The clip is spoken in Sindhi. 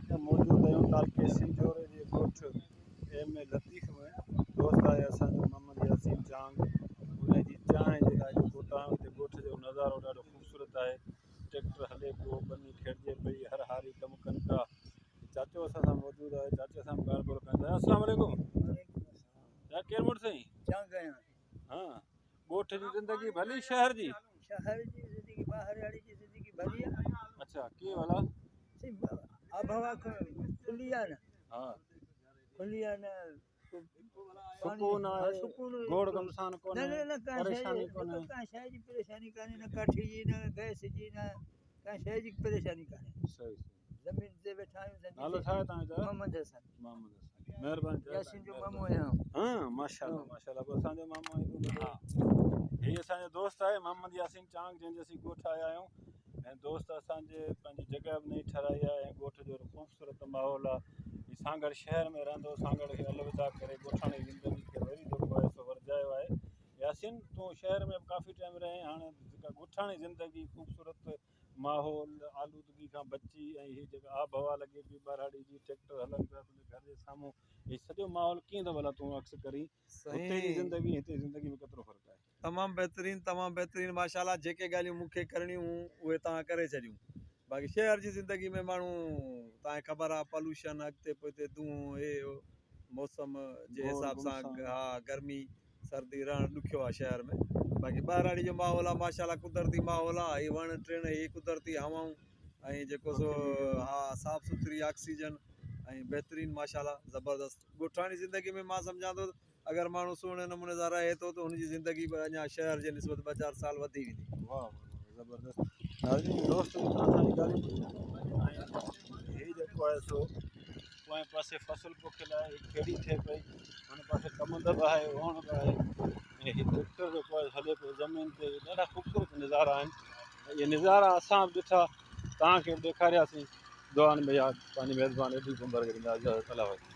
وقت موجود آهيون تعلقي سنجهوري جي ڳوٺ ايم اي لطيف ۾ دوست آهي اسان جو محمد ياسين چانگ ان جي چانهه جي لاء جيڪو اتان هتي ڳوٺ جو نظارو ڏاڍو خوبصورت آهي ٽريڪٽر هلي پيو ٻني کيڙجي پئي هر هاري ڪم ڪن پيا چاچو اسان سان موجود آهي چاچي سان به ڳالهه ٻولهه ڪندا السلام عليڪم چا ڪير مڙ سائين چانگ آهيان ها ڳوٺ جي زندگي ڀلي شهر جي شهر جي زندگي ٻاهرياڙي جي زندگي ڀلي آهي اڇا ڪيئن ڀلا سائين آبهوا کلي آهي نه ها کلي آهي نه سڪون آهي سڪون گوڙ گمسان نه ڪونهي نه نه ڪا شيء پريشاني ڪونهي ڪا شيء جي پريشاني ڪانهي نه ڪاٺي جي نه گئس جي نه ڪا شيء جي پريشاني ڪانهي صحيح صحيح زمين تي ويٺا آهيون زمين نالو ڇا آهي توهان جو محمد حسن محمد حسن مهرباني ياسين جو مامو آهيان ها ماشاءالله ماشاءالله پوء اسان جو مامو آهي ها هي اسان جو دوست آهي محمد ياسين چانگ جنهن جي اسين ڳوٺ آيا آهيون ۽ دوست اسان جي پنهنجي جڳهه به نئين ٺهرائي آهي ۽ ڳوٺ جو خوبصورت ماحول آهي هي سانگهڙ شهر ۾ رهندو سانگهڙ کي الوداع ڪري ڳوٺاڻي زندگي کي وري جيڪو آهي سو ورجايو آهي ياسين تون شهر ۾ به ڪافي ٽائيم رهين هاڻي جيڪا ڳوٺاڻي زندگي خوبصورت ماحول آلودگي کان بچي ۽ هي جيڪا آب هوا لڳي پئي ٻهراڙي جي ٽريڪٽر هلن پيا تنهنجي گهر جي سامهون هي سڄو ماحول ڪيئن ٿو ڀلا تون عڪس ڪرين هتي جي سائين زندگي هتي جي زندگي ۾ ڪيترو فرق آهي. تمام بهترين تمام بهترين ماشاءالله جيڪي ڳالهيون مون کي ڪرڻيون هون اهي توهان ڪري ڇڏيون باقي شهر جي زندگي ۾ ماڻهو توهان کي خبر آهي پولوشن اڳتي پوئتي دونهون هي هو موسم جي گوڙ حساب سان گمسان ها گرمي سردي رهڻ ڏکيو آ شهر ۾ باقي ٻهراڙي جو ماحول آ ماشاءالله قدرتي ماحول آ هي وڻ ٽڻ هي قدرتي هوائون ۽ جيڪو سو ها صاف سٿري آڪسيجن ۽ بهترين ماشاءالله زبردست ڳوٺاڻي زندگي ۾ مان سمجهان ٿو اگر ماڻهو سهڻي نموني سان رهي ٿو ته هن جي زندگي به اڃا شهر جي نسبت ٻه چار سال وڌي ويندي. واه واه واه زبردست ناظرين دوست به توهان سان ڳالهيون ٻڌيون ۽ هي جيڪو آهي سو پوئين پاسي فصل پوکيل آهي هي کيڙي ٿئي پئي هن پاسي ڪمند به آهي ووڻ به آهي ۽ هي ٽريڪٽر جيڪو آهي هلي پيو زمين تي ڏاڍا خوبصورت نظارا آهن اهي نظارا اسان به ڏٺا توهان کي به ڏيکارياسين دعائن ۾ ياد پنهنجي ميزبان ايڊي ڪنڀر کي ڏيندا اجازت الله حافظ.